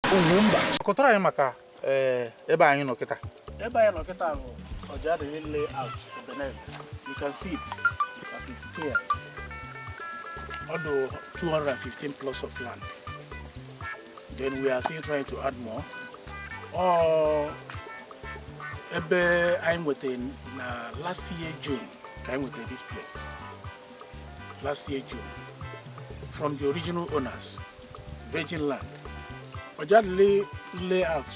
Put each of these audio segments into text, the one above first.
Ugwumba. Kọtara anyị maka ebe anyị nọ kịta. Ebe anyị nọ kịta bụ Ojadili Layout, Ebenebe. You can see it as it's clear. Ọ dị 215 plots of land. Then we are still trying to add more. Ọ ebe anyị nwetara na last year June ka anyị nwetara this place. Last year June. From the original owners, virgin land. Ojadili Layout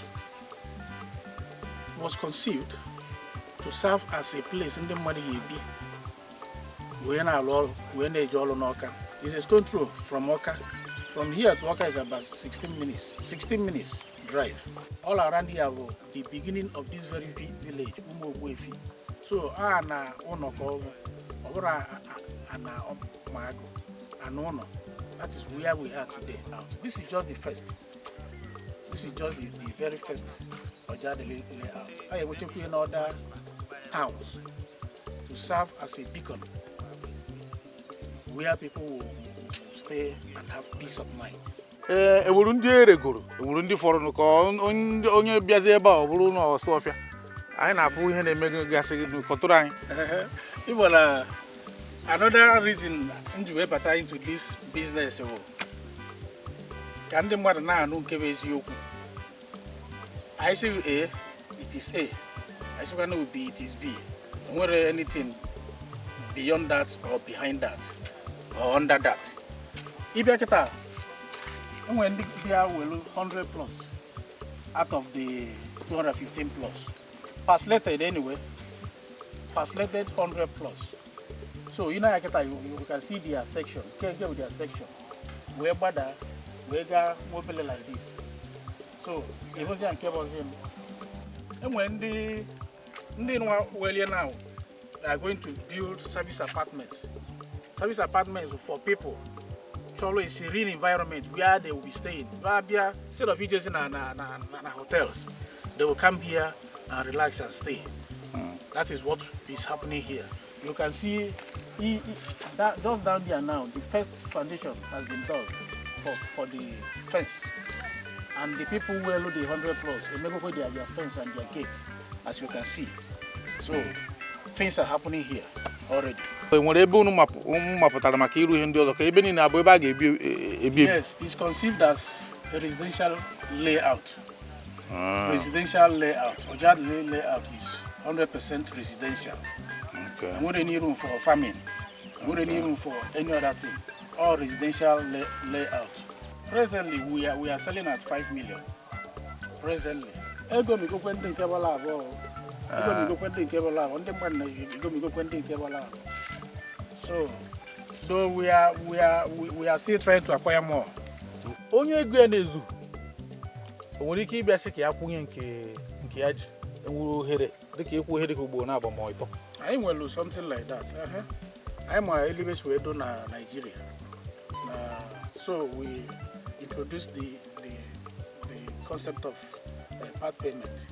was conceived to serve as a place ndị mmadụ ga-ebi wee na-alụ ọrụ, wee na-eje ọrụ n'Ọka. It's a stone throw from Ọka. From here to Ọka is about 16 minutes, 16 minutes drive. All around here bụ the beginning of this very village, Ụmụ Ogbuefi. So a na ụlọ ka ọ bụ, ọ bụrụ ana ụmụagụ ana ụlọ. That is where we are today. This is just the first. This is just the very first Ojadili Layout. I am in other towns to serve as a beacon where people will stay and have peace of mind. Ee, ewuru ndị eregoro, ewuru ndị fọrọ ka onye bịazi ebe a, ọ bụrụ na ọsụ ọfịa anyị na-afụ ihe na-eme gasị. Kọtụrụ anyị. Igbo na another reason m ji wee bata into this business bụ ka ndị mmadụ na-anụ nke bụ eziokwu. Anyị sị A, it is A. Anyị sịkwa na B, it is B. O nwere anything beyond that or behind that or under that. Ịbịa kịta, enwere ndị bịa welu 100 plus out of the 215 plus parcellated anyway, parcellated 100 plus. So you know, kịta you can see their section, nke with their section wee gbada wee gaa nwobele like this. So ịhụzi ya nke bụzi m, enwere ndị nwa welie now. They are going to build service apartments, service apartments for people chọrọ a serene environment where they will be staying. Bịa, instead of ijezi na hotels, they will come here and relax and stay. That is what is happening here. You can see that just down there now, the first foundation has been done for the fence, and the people who load the 100 plus emegokwe their fence and their gate, as you can see. So things are happening here already. E nwere ebe unu mapụtara maka ịrụ ihe ndị ọzọ, ka ebe niile abụ ebe a ga-ebi ebi ebi? Yes, it's conceived as a residential layout. Residential layout. Ojadili Layout is 100% residential. Enwere any room for farming. Enwere any room for any other thing. All residential layout. Presently, we are selling at 5 million. Presently. Ego migokwe ndị nke bọla abụọ. Ego migokwe ndị nke bọla abụọ. Ndị mmadụ na-ego migokwe ndị nke bọla abụọ. So, though we are still trying to acquire more. Onye ego ya na-ezu, o nwere ike ịbịa sị ka ya kwụnye nke ya ji? Enwere ohere dịka ịkwụ ihe dịka ugboro na-agba ma ịtọ? Anyị nwere something like that. Anyị ma elibe si wee do na Nigeria na, so we introduced the concept of part payment.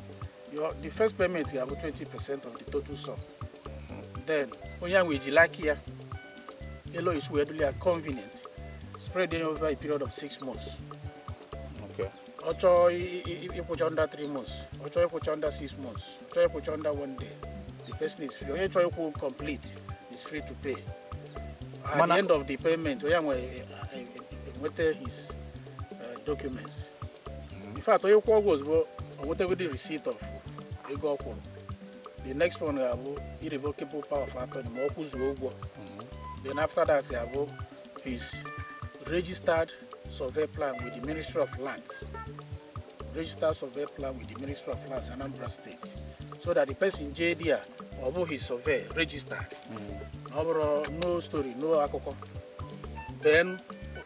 The first payment ga-abụ 20% of the total sum. Then onye ahụ ejila aka ya elo isi wee dụli ya convenient, spread it over a period of 6 months. Ọ chọọ ịkwụcha under 3 months, ọ chọọ ịkwụcha under 6 months, ọ chọọ ịkwụcha under one day, the person is free. Onye chọọ ịkwụ complete is free to pay. At the end of the payment, onye nwe enweta his documents. In fact, onye kwụọ ụgwọ ozugbo, o nwetagodi receipt of ego ọ kwụrụ. The next one ga-abụ irrevocable power of attorney ma ọ kwụzuo ụgwọ. Then after that ga-abụ his registered survey plan with the Ministry of Lands, registered survey plan with the Ministry of Lands, Anambra State, so that the person jee there, ọ bụ his survey registered, na ọ bụrụ no story, no akụkọ. Then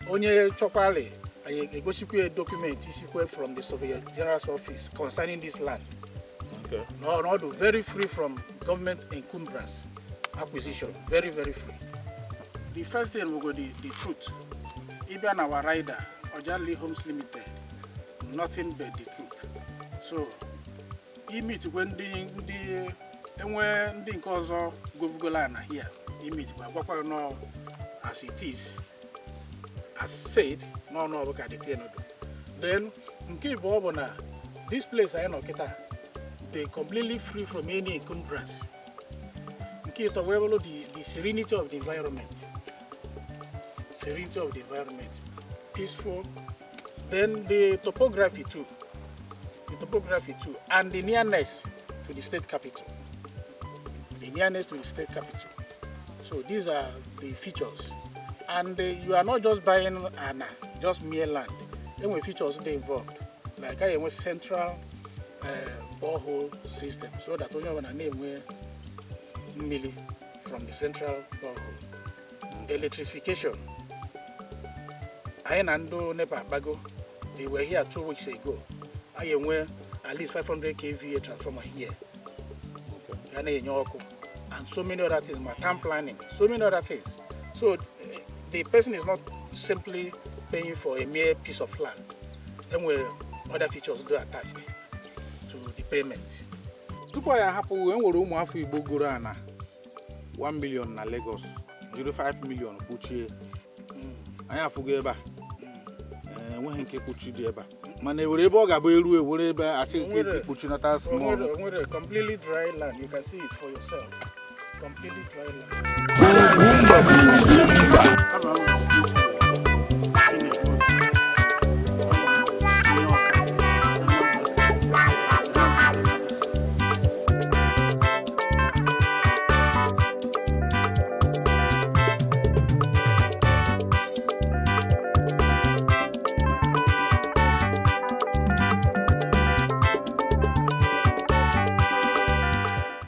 onye chọkwali, anyị egosikwa ya document isikwe from the Surveyor General's office concerning this land. Na ọ dị very free from government encumbrance acquisition, very very free. The first thing we go the truth. Ịbịa na our rider, Ojadili Homes Limited, nothing but the truth. So imitikwe ndị enwe ndị nke ọzọ govugola na here, imitikwe agwakwa nọ as it is, as said, n'ọnụ ọbụ ka the thing do. Then Nke ịbụọ bụ na this place anyị nọ kịta dey completely free from any encumbrance. Nke ịtọ wee bụrụ the serenity of the environment, serenity of the environment, peaceful. Then the topography too, the topography too, and the nearness to the state capital, the nearness to the state capital. So these are the features. And you are not just buying ana, just mere land. Enwe features dey involved, like anyị enwe central borehole system so that onye ọbụla na-enwe mmiri from the central borehole. Electrification, anyị na ndị NEPA akpago. They were here 2 weeks ago. Anyị enwe at least 500 kVA transformer here ya na-enye ọkụ, and so many other things, ma town planning, so many other things. So the person is not simply paying for a mere piece of land. Enwere other features do attached to the payment. Tupu anyị ahapụ, e nwere ụmụafọ Igbo goro ana 1 million na Lagos, jiri 5 million kwuchie. Anyị afụgo ebe a. Ee, enweghị nke kpuchi dị ebe a, mana ewere ebe ọ ga-abụ eru ewere ebe asị nke Onwere. kpuchinata small. Onwere completely dry land. You can see it for yourself, completely dry land.